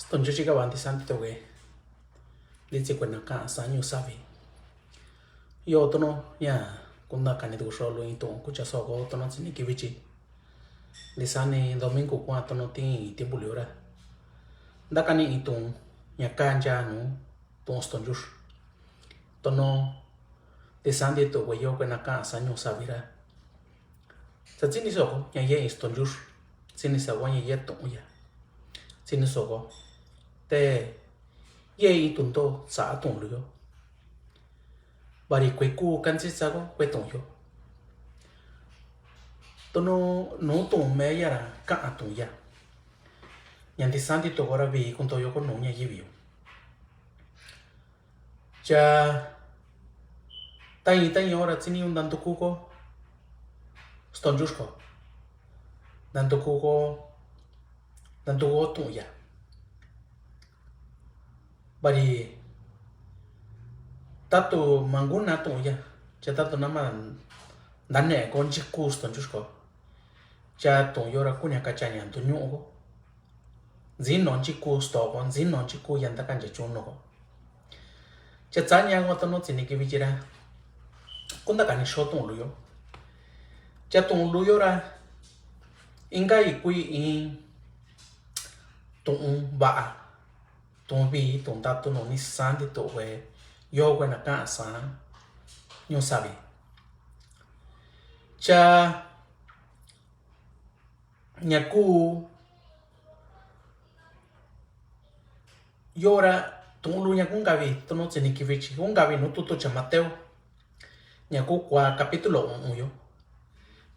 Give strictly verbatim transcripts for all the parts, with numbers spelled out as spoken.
Stonchú chikava ntisanti toke. Litsi kuenaka'a sañu savi. Yo tono ña kuntakani tuku xolu in tu'un kucha soko tono tsini kivichi. Ntisani domingo kua tono tin tiempo liora. Ntakani in tu'un ña kancha nu tu'un stonchú. Tono ntisanti toke yo kuenaka'a sañu savira. Sa tsini soko ña ye in stonchú. Tsini soko ña ye tu'un ya. Tsini soko. Te ye in tu'un to tsa'a tu'un luyo. Vari kue ku kantsitsa ko kue tu'un yo. Tono nu tu'un me yara ka'a tu'un ya. Ña ntisanti tokora vi kuntoyo ko nu ña yivi yo. Cha tayin tayin ora tsini un ntantuku ko stonchú ko. Ntantuku ko ntantuku ko tu'un ya. Vari tatu manguna tu'un ya. Cha tatu nama ntane'e ko nchiku stonchú ko. Cha tu'un yora kunia kacha ña ntuñu'u ko. Ntsino nchiku sto ko ntsino nchiku ya ntaka ncha chunu ko. Cha tsaña ko tono tsini kivichira. Kuntakani xo tu'un luyo. Cha tu'un luyora. Inka ikui in tu'un va'a. Tu'un vi tu'un tatu nu ntisanti toke. Yo kuenaka'a sañu savi. Cha ña ku yora tu'un lu ña kunkavi tono tsini kivichi kunkavi nu tutu cha Mateo. Ña ku kua capítulo u'un yo.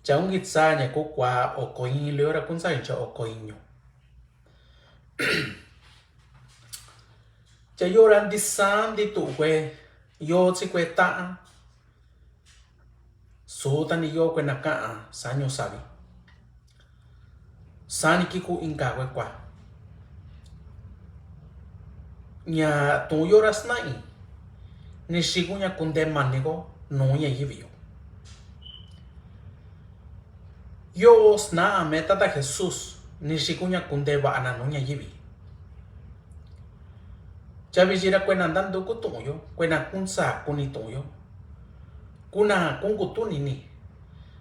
Cha kunkitsa ña ku kua oko iin luyora kuntsa iin cha oko iin yo. Cha yora ntisanti toke yo tsi kue ta'a. Sutani yo kuenaka'a sañu savi. Sani kiku inka kue kua. Ña tu'un yora sna'i. Nixi kuña kunte mani ko nu ña yivi yo. Yo sna'a me tata Jesús nixi kuña kunte va'ana nu ña yivi. Cha vichira kuena ntantuku tu'un yo kuena kuntsa kuni tu'un yo. Kuna kunkutuni ni.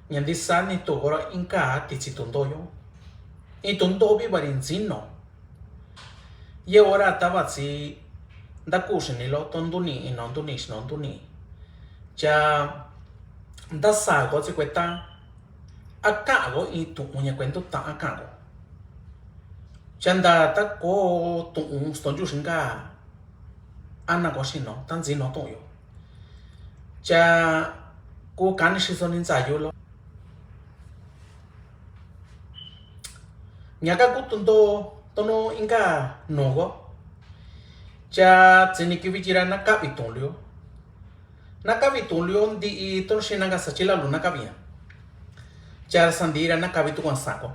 Ña ntisani tokora inka titsi tu'un nto yo. In tu'un nto vivari ntsino. Ye ora tava tsi ntakuxini lo to ntuni ino ntuni xino ntuni. Cha ntasa ko tsi kue ta a ka'a ko in tu'un ña kue ntu ta'a ka'a ko. Cha nta ta ko tu'un stonchú xinka. Ana ko xino ta ntsino tu'un yo. Cha ku kani xiso ni ntsayu lo. Ña ka kutu nto tono inka nu ko. Cha tsini kivichira nakavi tu'un luyo. Nakavi tu'un luyo nti'i tono xinaka sa chila lu nakavi ña. Cha santiira nakavi tukuan sa ko.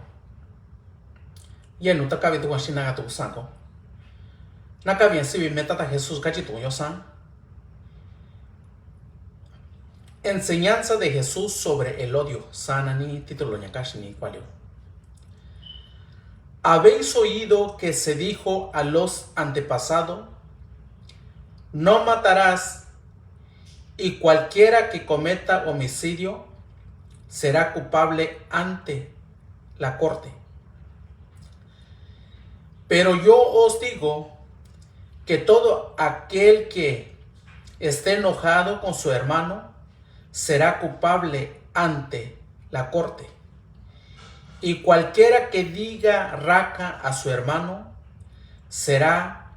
Yenu takavi tukuan xinaka tuku sa ko. Nakavi ña sivi me tata Jesús kachi tu'un yo sa. Enseñanza de Jesús sobre el odio. Sa nani título ña kaxini kuali. Habéis oído que se dijo a los antepasados: "No matarás, y cualquiera que cometa homicidio será culpable ante la corte". Pero yo os digo que todo aquel que esté enojado con su hermano será culpable ante la corte. Y cualquiera que diga raca a su hermano será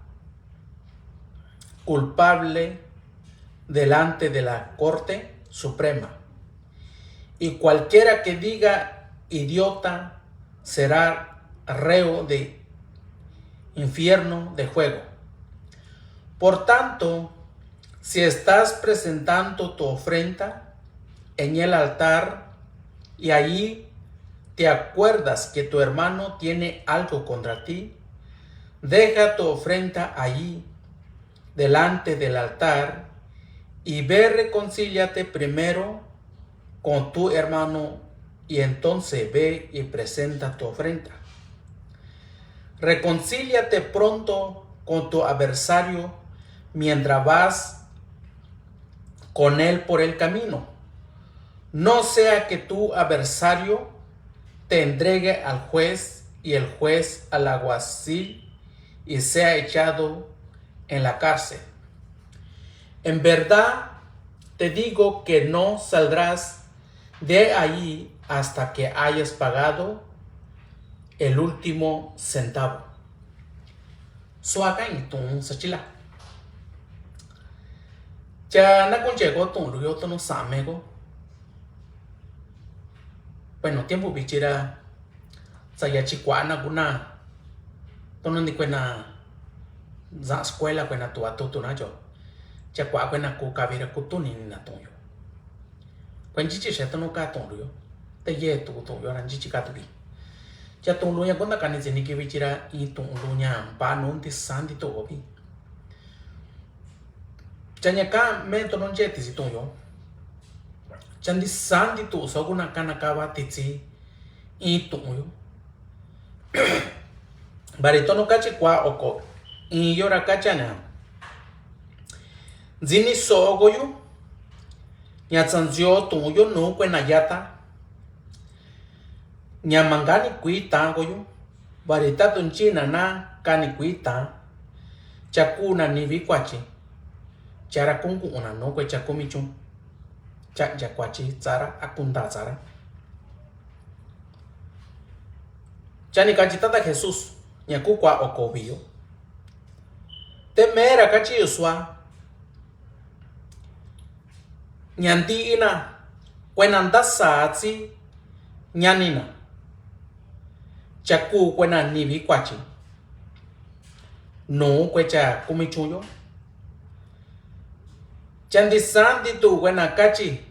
culpable delante de la Corte Suprema. Y cualquiera que diga idiota será reo de infierno de fuego. Por tanto, si estás presentando tu ofrenda en el altar y allí te acuerdas que tu hermano tiene algo contra ti, deja tu ofrenda allí, delante del altar, y ve, reconcíliate primero con tu hermano, y entonces ve y presenta tu ofrenda. Reconcíliate pronto con tu adversario mientras vas con él por el camino. No sea que tu adversario te entregue al juez y el juez al alguacil y sea echado en la cárcel. En verdad te digo que no saldrás de allí hasta que hayas pagado el último centavo. Suaka i tuun sachi la. Cha na kunche ko tuun lu yo tono same ko. Bueno, tiempo bichi ra saya chi kua na kuna. Tono ni kuena za escuela kuena tua tutu na yo. Cha kua kuena ku kavira kutuni na tuun yo. Kua nchichi xe tono ka tuun lu yo. Te ye tu tuun yo ra nchichi ka tuvi. Cha tuun lu ya kunda kani tsini kivi chira i tuun lu ya pa nu nti santi tu ovi. Cha ña ka me tono nche tisi tuun yo. Cha nti santi tu so kuna kana kava titsi i tuun yo. Bari tono kachi kua oko i yo ra kacha na. Ntsini so oko yu. Ña tsantsio tuun yo nu kuena yata. Ña mangani kuita ko yu. Bari tatu nchina na kani kuita. Cha kuna nivi kuachi. Cha ra kunkuuna nu kue cha kumi chun. Cha ncha kuachi tsara a kunda tsara. Cha ni kachi tata Jesús ña ku kua oko vi yo. Te mera kachi yo sua. Ña nti'i na kuena ndasa tsi ñani na. Cha ku kuena nivi kuachi. Nu kue cha kumi chun yo. Cha nti santi tu kuena kachi.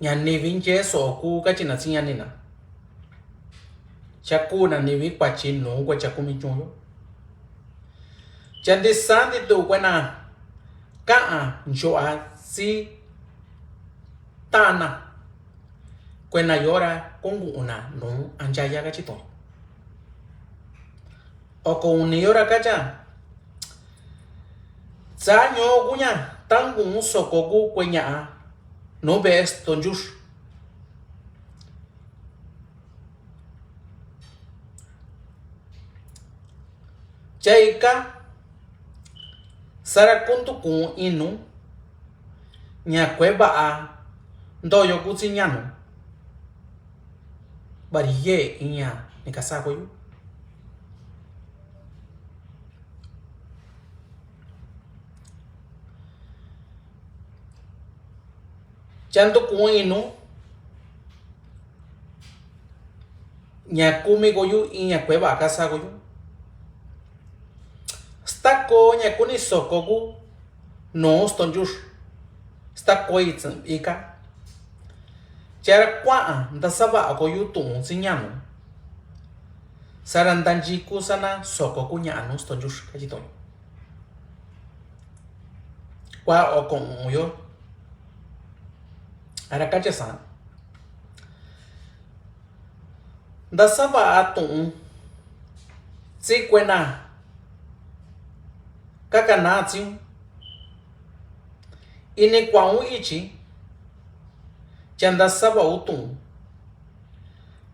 Ña nivi nche so ku kachi na tsi ñani na. Cha kuna nivi kuachi nu kue cha kumi chun yo. Cha nti santi tu kuena ka'a ncho'a tsi tana. Kuena yo ra kunkuuna nu anchaya kachi tuun. Oko uni yo ra kacha. Tsa ño kuña tankuun soko ku kue ña'a. Nu ve stonchux. Cha ika sara kuntukun inu ña kue va'a ntoyo kutsi ñanu. Bari ye iña ni kasa koyu. Cha ntukun inu ña kumi koyu iña kue va'a kasa koyu. Stako ña kuni soko ku nu stonchux. Stako i ika. Cha ra kua'a ndasa va'a koyu tu'un tsi ñanu. Sara ntanchiku sana soko ku ñanu stonchux kachi tu'un. Kua oko u'un yo. Ara kacha sa. Ndasa va'a tu'un tsi kuena kakana tsi. Ini kua'un ichi. Cha ndasa va'u tu'un.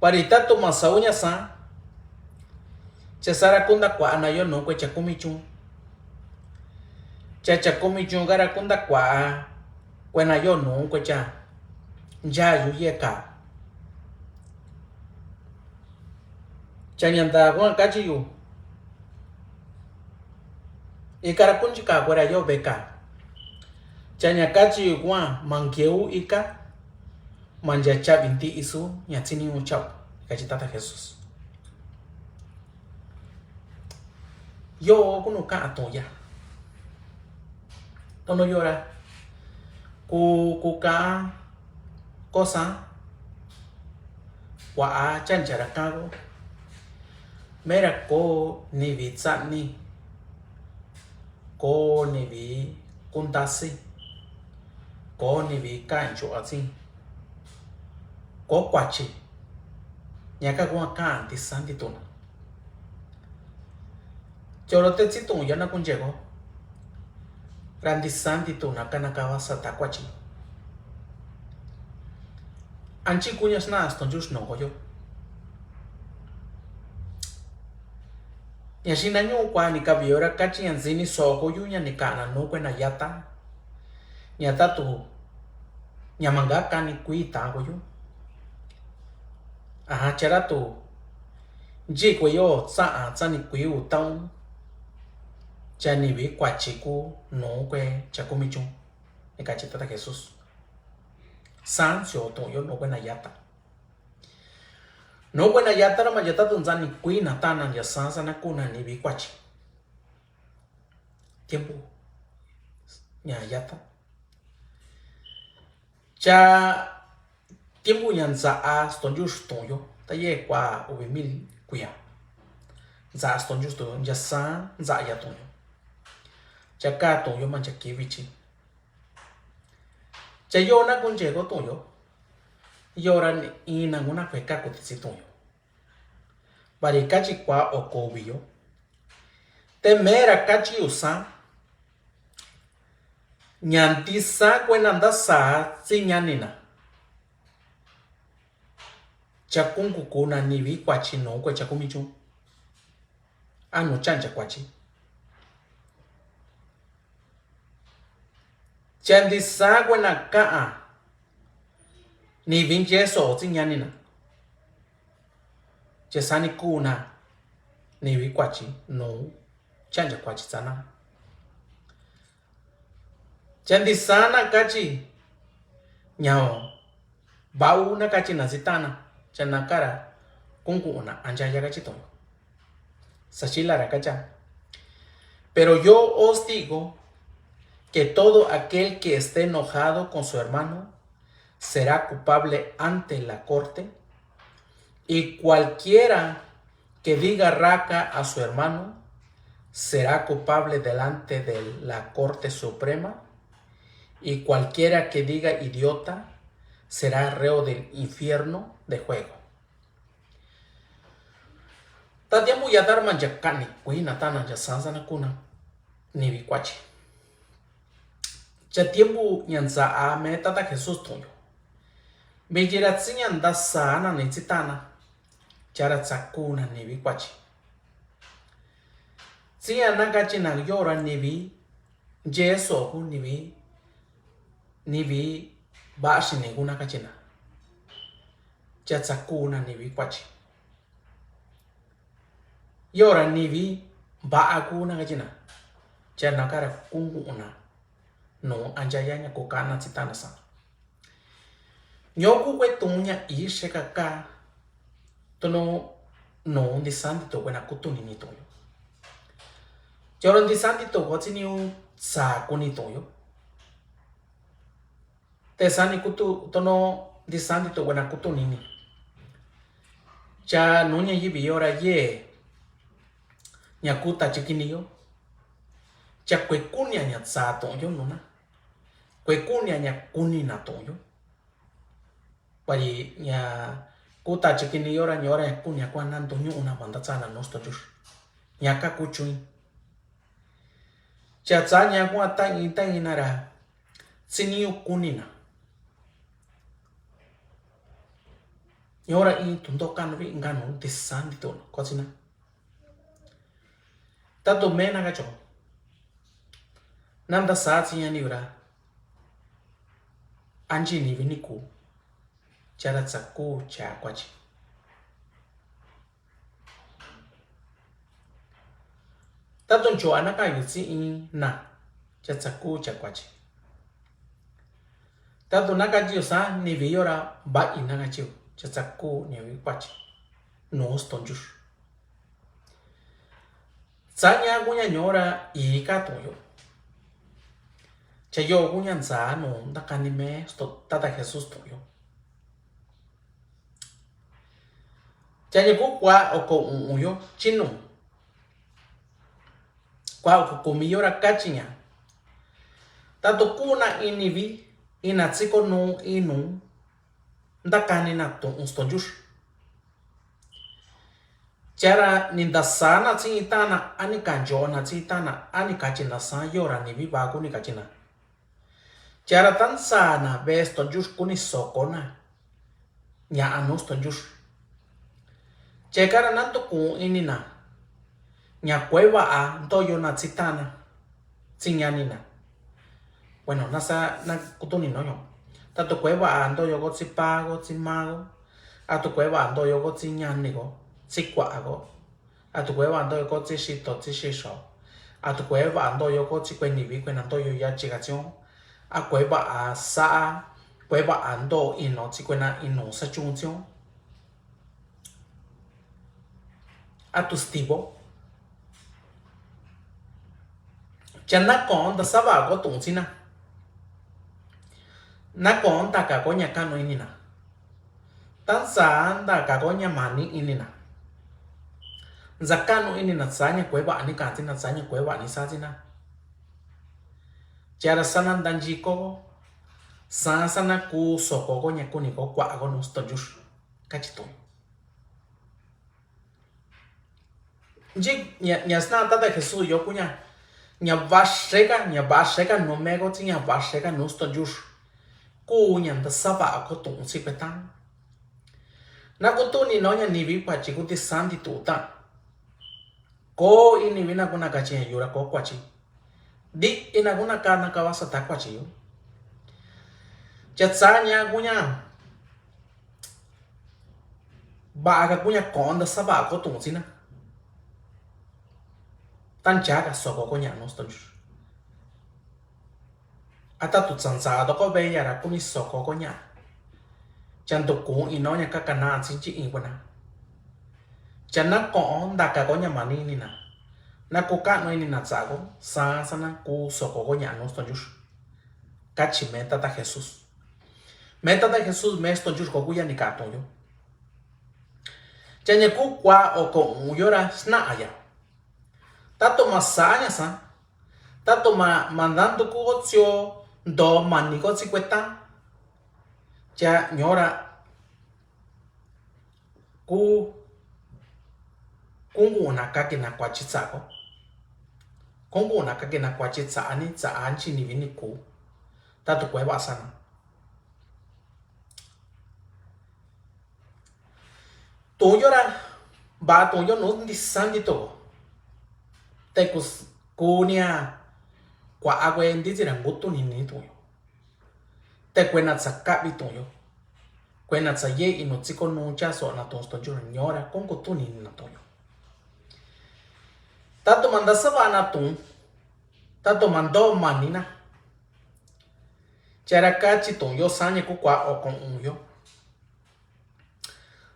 Bari tatu masa'u ña sa. Cha sara kunta kua'a na yo nu kue cha kumi chun. Cha cha kumi chun kara kunta kua'a. Kuena yo nu kue cha nchayu yeka. Cha ña nta kuan kachi yu. Ika ra kunchi ka kuera yo veka. Cha ña kachi yu kuan mankiu ika. Mancha chavi nti'i su ña tsini u chau. Kachi tata Jesús. Yo kunu ka'a tu'un ya. Tono yora ku ku ka'a kosa. Kua'a chancha ra kago. Mera ko nivi tsa'ni. Ko nivi kuntasi. Ko nivi kancho atsi. Ko kuachi. Ña ka kua ka'a nti santi tuna. Te oro tetsi tuun ya na kunyeko ra ntisandi tuun na kanakava sata kuachi. Anchi kuña sna stonyu snokoyo. Ña xina ñuun kua ni kavi ora kachi ña ntsini sokoyu ña ni kana nukue na yata. Ña tatu ña manga kani kui takoyu. Aha, chara tu nchikue yo tsa'a tsani kui utaun. Cha nivi kuachi ku nukue cha kumi chun. Ni kachi Tata Jesús. San sio tuun yo nukue na yata. Nukue na yata ra ma yata tu ntsani kui na tana ya san sana kuna nivi kuachi. Tiempo ña yata. Cha tiempo ña ntsa'a stonyu stuun yo. Ta ye kua uvi mil kuia. Ntsa'a stonyu stuun yo. Ya san ntsa'a ya tuun yo. Cha ka tuun yo ma cha kivi chi. Cha yo na kunyeko tuun yo. Yo ra ni ina nguna kue ka kutitsi tuun yo. Vari kachi kua oko uvi yo. Te mera kachi usan. Ña ntisa kue na ndasa tsi ñanina. Cha kunku kuna nivi kuachi nukue cha kumi chun. Anu chancha kuachi. Cha ntisa kue na ka'a. Nivi ncheso tsi ñanina. Che sani kuna. Nivi kuachi nu. Chancha kuachi tsana. Cha ntisa na kachi. Ñao. Bau na kachi na tsi tana. Cha na kara. Kunku una ancha ya kachi tuun. Sachila ra kacha. Pero yo os digo que todo aquel que esté enojado con su hermano será culpable ante la corte, y cualquiera que diga raca a su hermano será culpable delante de la Corte Suprema, y cualquiera que diga idiota será reo del infierno de fuego. Ta tiempo ya ta ra ma ya kani kuina tana ya sansa na kuna nivi kuachi. Cha tiempo ña ntsa'a me Tata Jesús tuun yo. Meyera tsi ña ndasa na ni tsi tana. Cha ra tsa kuna nivi kuachi. Tsi ña na kachi na yo ra nivi ncheso ku nivi nivi baxini ku na kachi na. Cha tsa kuna nivi kuachi. Yo ra nivi ba'a ku na kachi na. Cha na kara kunku una. Nu ancha ya ña ku kana tsi tana sa. Ño ku kue tuun ña i xeka ka. Tono nu ntisandi tuun kue na kutunini tuun yo. Yo ra ntisandi tuun ko tsi niu tsa kuni tuun yo. Te sani kutu tono ntisandi tuun kue na kutunini. Cha nu ña yivi yo ra ye ña ku tachikini yo. Cha kue kunia ña tsa tuun yo nuna. Kue kunia ña kunina tuun yo. Vari ña ku tachikini yo ra ña ora ña kunia kua na ntuñu'u na vanda tsana nu stojux. Ña ka kuchuin. Cha tsa ña kua ta'i ta'i na ra. Tsi niu kunina. Ña ora i tunto kanu vi nganu ntisandi tuun ko tsi na. Tatu mena kacho. Nanda sa tsi ña niu ra. Anchi nivi ni ku. Cha ra tsa ku cha kuachi. Tatu ncho'a na kayu tsi i na. Cha tsa ku cha kuachi. Tatu na kachiu sa nivi yo ra ba'i na kachiu. Cha tsa ku nivi kuachi. Nu stonjux. Tsa ña kuña ño ra i ka tuun yo. Cha yo kuña ntsa nu ntakani me sto Tata Jesús tuun yo. Cha ña ku kua oko u'un yo chinu. Kua oko kumi yo ra kachi ña. Tatu kuna i nivi i na tsi ko nu i nu ntakani na tuun stojux. Chara ni ntaxana tsi i tana, a ni kancho'ona tsi i tana, a ni kachina san yora ni viva kuni kachina. Chara tantsana ve Señor Jesús kuni sokona ña'a nu Señor Jesús. Chekara na ntuku inina ña kueva'a ntoyona tsi tana, tsi ñanina. Bueno, nasa na kutuni noño. Tatu kueva'a ntoyoko tsi pako, tsi mako. Atu kueva'a ntoyoko tsi ñaniko, tsi kua'ako. Atu kueva'a ntoyoko tsi xito, tsi xixo. Atu kueva'a ntoyoko tsi kueni vi kuena ntoyo yachika tsion. A kueva'a sa'a, kueva'a nto ino tsi kuena inu satsion tsion. Atu stivo. Cha na ko nta sava ko tun tsina. Na ko nta ka ko ña kanu inina. Tansa nta ka ko ña mani inina. Nsa kanu inina tsa ña kueva'a ni ka tsina, tsa ña kueva'a ni sa tsina. Chara sana nta nchiko. Sa sana ku soko ko ña kuni ko kua'a ko nu Señor Jesús. Kachi tu. Nchi ña, ña sna tata Jesús yo kuña. Ña vaxeka, ña vaxeka nu meko tsi ña vaxeka nu Señor Jesús. Ku ña nta sava ko tun tsi kueta. Na kutuni no ña nivi kuachi kuti santi tuta. Ko ini vina kuna kachi ña yura ko kuachi. Di ina kuna kana kava sata kuachi yo. Cha tsa ña kuña. Va'a ka kuña ko nta sava ko tun tsina. Tancha ka soko ko ña nu Señor Jesús. Ata tu tsansa to ko ve yara kuni soko ko ña. Cha ntuku ino ña kakana tsi chi in kuna. Cha na ko nta ka ko ña mani inina. Na ku kanu inina tsa ko sa sana ku soko ko ña nu Señor Jesús. Kachi me tata Jesús. Me tata Jesús me Señor Jesús ko kuya ni ka tun yo. Cha ña ku kua oko un yora sna aya. Tatu ma sa ña sa. Tatu ma, ma ntantu ku ko tsio nto mani ko tsi kueta. Cha ñora ku, ku nguna kakina kuachi tsa ko. Ku nguna kakina kuachi tsa ani tsa anchi ni vini ku. Tatu kueva sana. Tuyo ra, va tuyo nu ndi santi to. Te kus, kunia kua akue ndi tsi ra ngutu ni ni tuyo. Te kuena tsa kavi tuyo. Kuena tsa ye inu tsi ko nu cha so na tun sto juro ñora kon ko tuni na tuyo. Tatu manda sava na tun. Tatu mando manina. Chara kachi tuyo saña ku kua okon uyo.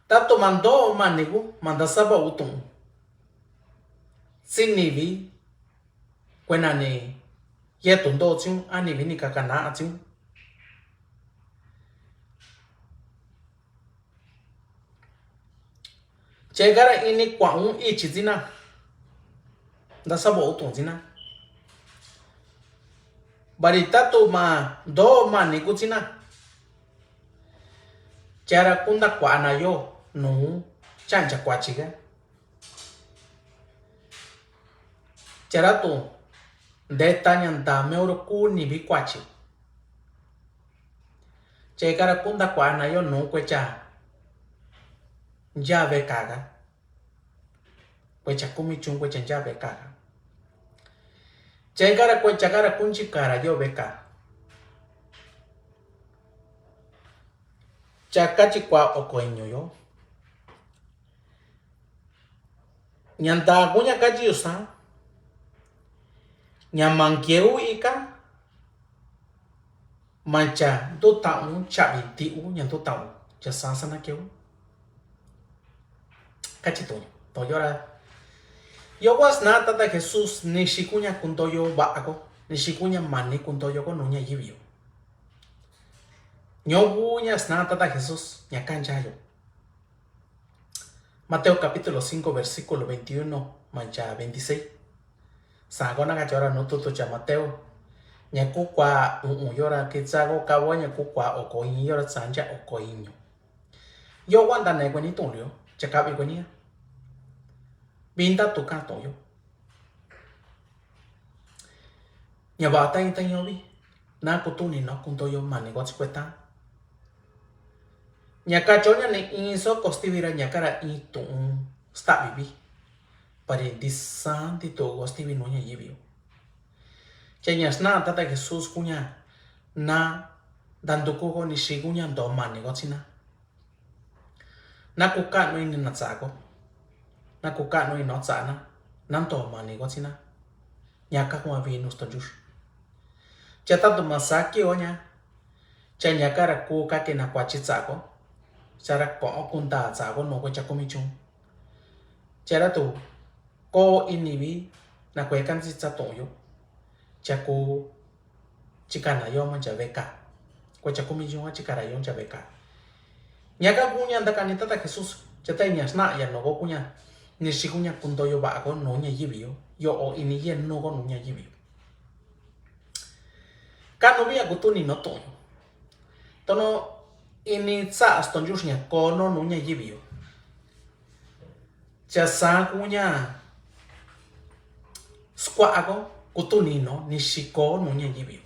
Tatu mando manigu manda sava utun. Tsi nivi. Kuena ni yetu ndo tsiun ani vini kakana atsiun. Chekara ini kua un ichi tsina. Nda savo utun tsina. Bari tatu ma ndo manigu tsina. Chara kunda kua na yo nu chancha kua chiga. Chara tu ndeta ña nda meuro ku nivi kuachi. Chekara kunda kua na yo nu kuecha. Ncha vekaga. Kuecha kumi chun kuecha ncha vekaga. Chekara kuecha kara kunchi kara yo veka. Cha kachi kua oko iñu yo. Ña nda kuña kachi yusa. Ña mankieu ika. Mancha ndu taun chavi tiu ña ndu taun. Cha sasana kieu. Kachi tuñu. Tuñu ra. Yo kua sna tata Jesús ni xikuña kundoyo vako. Ni xikuña mani kundoyo ko nuña yivio. Ño kuña sna tata Jesús ña kanchayo. Mateo capítulo cinco, versículo veintiuno, mancha veintiséis. Sa ko na kachora nu tutu cha Mateo. Ña ku kua un un yora kitsa ko kavo ña ku kua oko iñu yora tsancha oko iñu. Yo wanda ne kueni tun lio, cha kavi kuenia. Vintá tu ká to'on yo. Ña va'a tañi tañi yo vi, na kutuni no kunto yo mani ko tsi kueta. Ña katyo ña ni in so ko stivi ra ña kara in tu'un stavi vi. Pari disa ti tu'un ko stivi nu ña yivi yo. Che ña sna tata Jesus kuña na danduku ko ni xi kuña nto mani ko tsina. Na kuka'nu ini na tsa ko. Na kuka'nu ini o tsa na. Na nto mani ko tsina. Ña ka kuavi nu stonjur. Che tatu ma sa ki o ña. Che ña kara ku ka ki na kuatyi tsa ko. Che ra ko o kunta tsa ko no ko cha kumi chun. Che ra tu ko ini vi na kue kansi tsa to'on yo. Che ku chikana yo ma cha veka. Ko cha kumi chun chikara yo cha veka. Ña ka kuña nta kani tata Jesus. Che ta ña sna ya no ko kuña. Ni xi kuña kunto yo va ko no ña yivi yo. Yo o ini ye no ko no ña yivi yo. Ka no vi ya kutuni no to'on yo. Tono ini tsa stonjur ña ko no no ña yivi yo. Cha sa kuña skua ko kutuni no ni xi ko no ña yivi yo.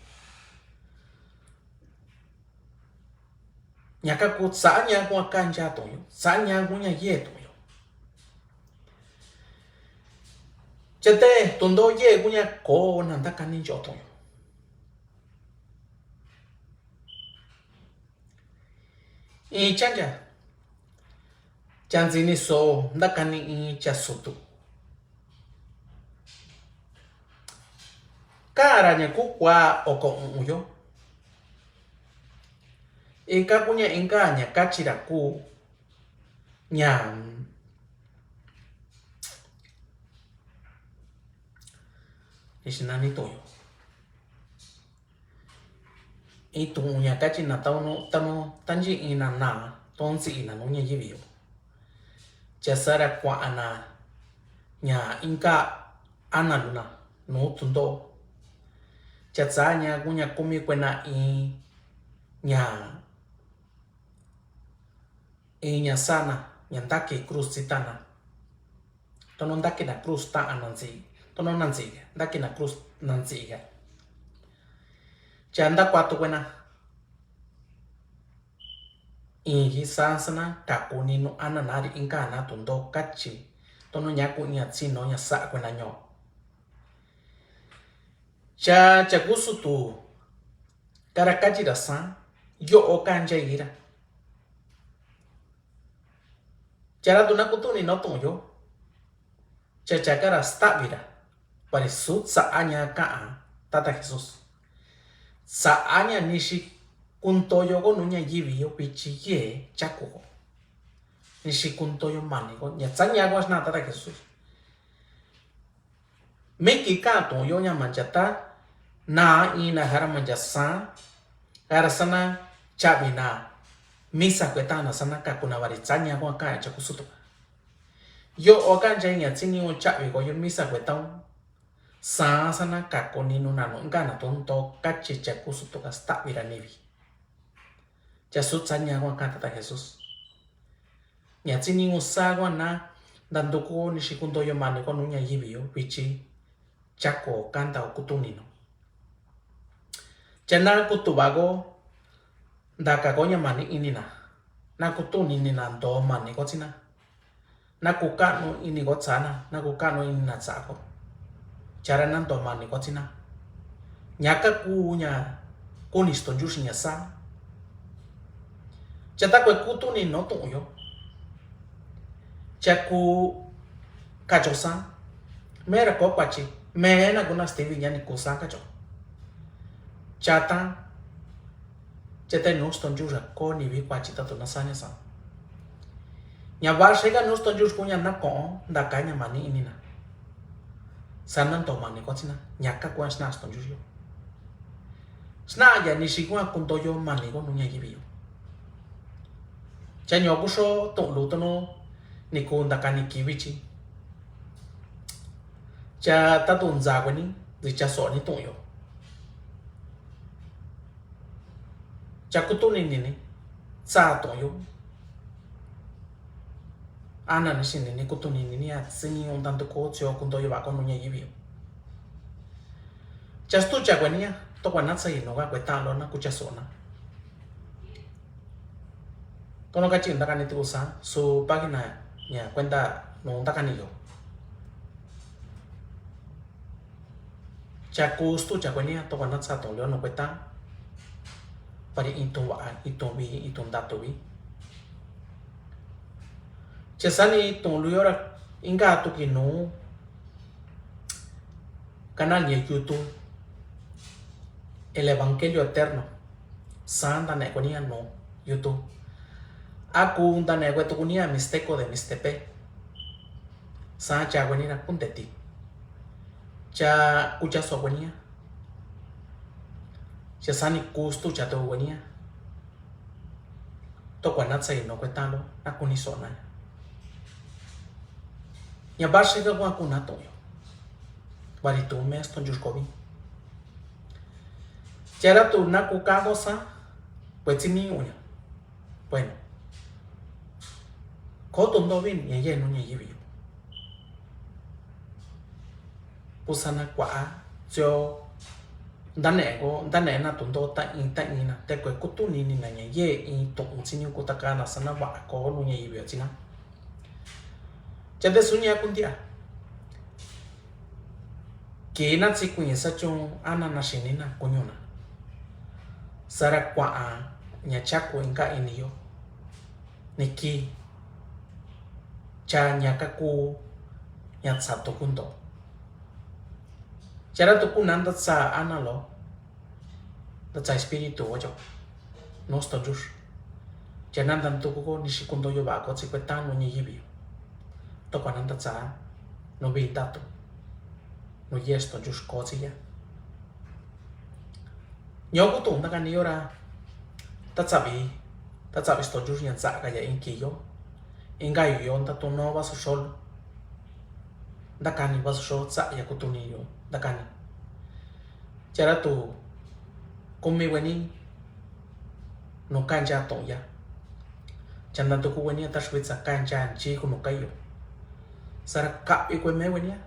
Ña ka ku tsa ña kuña kancha to'on yo, tsa ña kuña ye to'on yo. Che te tunto ye kuña ko na nta kani ncho to'on yo. In chancha. Chansi ni so nta kani in cha sutu. Kara ña ku kua oko u'un yo. Ika kuña inka ña kachi ra ku ña ixi nani to'on yo. Itu'un ña kachi na tau no tanu tanyi ina na tonsi ina no ña yivi yo. Cha sara kua'ana ña inka ana luna no tunto. Cha tsa ña kuña kumi kuena in ña in ña sana ña ntaki cruz tsi tana. Tono ntaki na cruz tana ntsi. Tono na ntsi ntaki na cruz na ntsi. Cha nta kuatu kuena. Inki sa sana kaku ni nu ana nari inka na tunto kachi. Tono ña ku ña tsi no ña sa kuena ño. Cha cha kusutu. Kara kachi ra sa yo o kancha ira. Chara tu na kutuni no to'on yo. Cha cha kara stavi ra. Pari su tsa'a ña ka'a tata Jesus. Tsa'a ña ni xi kunto yo ko nu ña yivi yo vichi ye chaku ko. Ni xi kunto yo mani ko ña tsa ña ko sna tata Jesus. Miki ka to'on yo ña mancha ta na ina jara mancha sa jara sana chavi na misa kuetana sana kaku na vari tsa ña ko ka cha kusutu. Yo o kancha ña tsi ni o chavi ko yo misa kuetau. Sa sana kaku ni nu na no nga na tonto kachi cha kusutu ka stavi ra nivi. Cha su tsa ña ko ka tata Jesus. Ña tsi ni usa ko na ntanduku ni xi kunto yo mani ko nu ña yivi yo vichi. Cha ko kanta o kutuni no. Cha na kutuva ko ntaka ko ña mani ini na. Na kutuni ni na nto mani ko tsina. Na kuka'nu ini ko tsana, na kuka'nu ini na tsa ko. Chara na nto mani ko tsina. Ña ka ku ña kuni stonjuxi ña sa. Cha ta kue kutuni no to'on yo. Cha ku kacho sa. Mera ko kuachi. Mena kuna stivi ña ni ku sa kacho. Cha ta Chete nuu stonjur ko nivi kuachi tatu na sa ña sa. Ña vaxe ka nuu stonjur kuña na ko'on ntaka ña mani ini na. Sa na nto mani ko tsina ña ka kuña sna stonjur yo. Sna ya ni xi kuña kunto yo mani ko nu ña yivi yo. Cha ño kuxo tu'un luto no ni ku ntaka ni kivi chi. Cha tatu ntsa kueni ri cha so ni tu'un yo. Cha kutuni nini tsa to'on yo. Ana nixi ni ni kutuni ni ni a tsi ni un tanto ko tsi o kunto yo va ko nu ña yivi. Cha stu cha kue ni a to kua na tsa yi nu ka kue ta lo na ku cha so na. Tono ka chi nda ka ni tu sa su pa ki na ña kuenta nu nda ka ni yo. Cha ku stu cha kue ni a to kua na tsa to lo nu kue ta. Pari in tu va, in tu vi, in tu nda tu vi. Che sani tun lu yora inga tu ki nu canal ña YouTube, El Evangelio Eterno. Sa nda ne ko ni a nu YouTube. A ku nda ne ko tu ku ni a Mixteco de Mixtepec. Sa cha ko ni na kunte ti. Cha ku cha so ko ni a. Cha sani ku stu cha to ko ni a. To kua na tsa yi nu kue ta lo na ku ni so na. Ña ba se ka kua ku na to yo. Bari tu me sto jus ko vi. Chara tu na ku ka ko sa. Pues tsi mi uña. Bueno. Ko to ndo vi ña ye nu ña yi vi. Pusa na kua tsi o nda ne ko nda ne na tu ndo ta in ta in na te kue kutu ni ni na ña ye in to un tsi ni ku ta ka na sa na va ko nu ña yi vi o tsi na. Cha te su ña kuntia. Ki na tsi kuñi sa chun ana na xini na kuñu na. Sara kua ña cha ku inka ini yo. Ni ki. Cha ña ka ku ña tsa to kunto. Chara to ku na nda tsa ana lo. Nda tsa espíritu ocho. No sto jus. Cha na nda to ku ko ni si kunto yo va ko tsi kue ta nu ña yi vi. To kua na nda tsa. Nu vi ta to. Nu ye sto jus ko tsi ya. Ño ku tu nda ka ni yora. Ta tsa vi. Ta tsa vi sto jus ña tsa ka ya in ki yo. Inga yu yo nda to no va so sol. Nda ka ni va so sol tsa ya ku tu ni yo. Nda ka ni. Chara tu kumi weni nu kancha to'on ya. Cha nda tu ku weni a ta suitsa kancha nchi ku nu kayo. Sara ka i kue me weni a.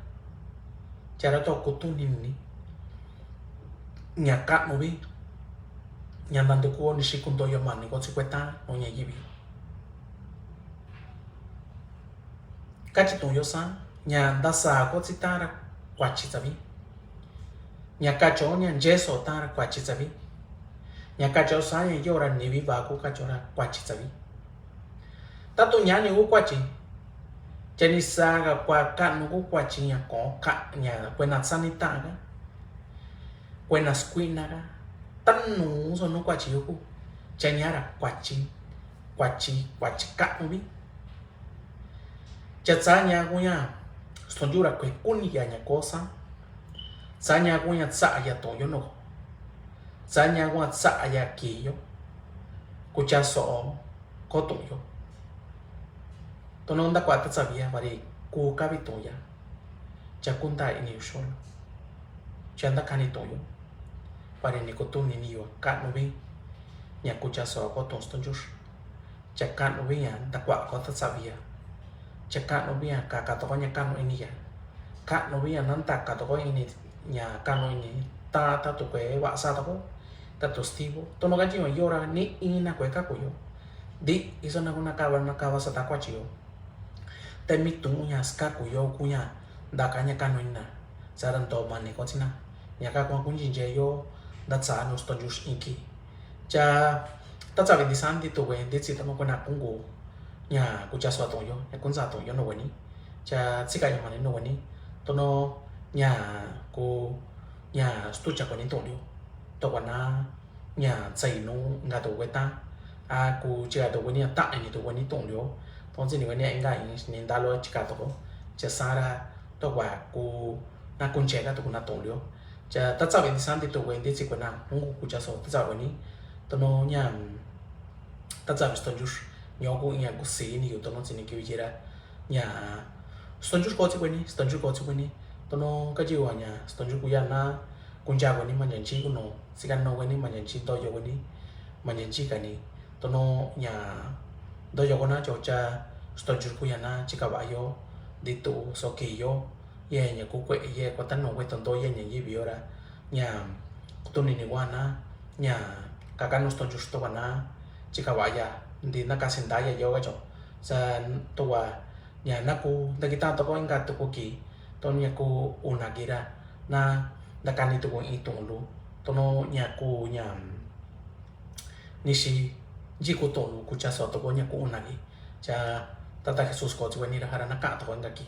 Chara to ku tu ni ni. Ña ka nu vi. Ña nda tu ku ni si ku nto yo ma ni ko tsi kue ta nu ña yi vi. Ka chi to'on yo sa ña nda sa ko tsi ta ra kua chi tsa vi. Ña ka cho ña nche so ta ra kua chi tsa vi. Ña ka cho sa ña yo ra ni vi va ku ka cho ra kua chi tsa vi. Ta tu ña ni u kua chi. Cha ni sa ka kua ka nu ku kua chi ña ko ka ña kue na tsa ni ta ka. Kue na skui na ka. Ta nu so nu kua chi yo ku. Cha ña ra kua chi. Kua chi, kua chi ka nu vi. Cha tsa ña ku ña sto jus ra kue ku ni ya ña ko sa. Tsa ña ku ña tsa ya to'on yo no. Tsa ña ku ña tsa ya ki yo. Ku cha so ko to'on yo. Tono nda kua ta tsa vi ya bari ku ka vi to'on ya. Cha ku nda ini yo sol. Cha nda ka ni to'on yo. Bari ni ku tu ni ni yo ka nu vi. Ña ku cha so ko to'on sto jus. Cha ka nu vi ya nda kua ko ta tsa vi ya. Cha ka nu vi ya ka ka to ko ña ka nu ini ya. Ka nu vi ya nda ka to ko ini ña ka nu ini ta ta tu kue va sa to ko. Ta tu stivo. Tono ka chi yo ra ni ina kue ka ku yo. Di iso na ku na ka va na ka va sa ta kua chi yo. Te mi tu ña ska ku yo ku ña nda ka ña ka nu ina. Sara nto ma ni ko tsi na. Ña ka ku ku nchi nche yo nda tsa nu sto jus inki. Cha ta tsa vi ndi sa ndi tu kue ndi tsi tono kue na kungu. Ña ku cha so to'on yo ña ku nsa to'on yo no kue ni. Cha tsi ka yo ma ni no kue ni. Tono ña ku ña stu cha kue ni to'on yo. To kua na ña tsa inu nga to kue ta. A ku chi ka to kue ni a ta ini to kue ni to'on yo. Tono tsi ni kue ni a inga ini ni nda lo chi ka to ko. Cha sara to kua ku na ku nche ka to ku na to'on yo. Cha ta tsa vi ndi sa ndi tu kue ndi tsi kue na. Kungu ku cha so ta tsa kue ni. Tono ña ta tsa vi sto jus. Ño ku ña ku si ni yo tono tsi ni ki vi chi ra. Ña sto jus ko tsi kue ni, sto jus ko tsi kue ni. Tono ka chi wa ña sto jus ku ya na. Ku ncha kue ni ma ña nchi ku no. Tsi ka no kue ni ma ña nchi nto yo kue ni. Ma ña nchi ka ni. Tono ña nto yo ko na cho cha Xitoyu kuya na chikavayo, ditu sokiyo, ye ña kukue ye kua tanu kue tondo ye ña yivi yora, ña kutuni ni wa na, ña kakanu xitoyu xitoka na chikavaya, nti na kasi ndaya yoka cho. Sa towa ña naku ndaki tan toko inka tuku ki, to ña ku unaki ra, na ndakani tuku in tu'un lu, tono ña ku ña nixi yiku tu'un lu kucha so toko ña ku unaki. Cha Tata Jesus ko chiwe ni ra jara na ka toko inka ki.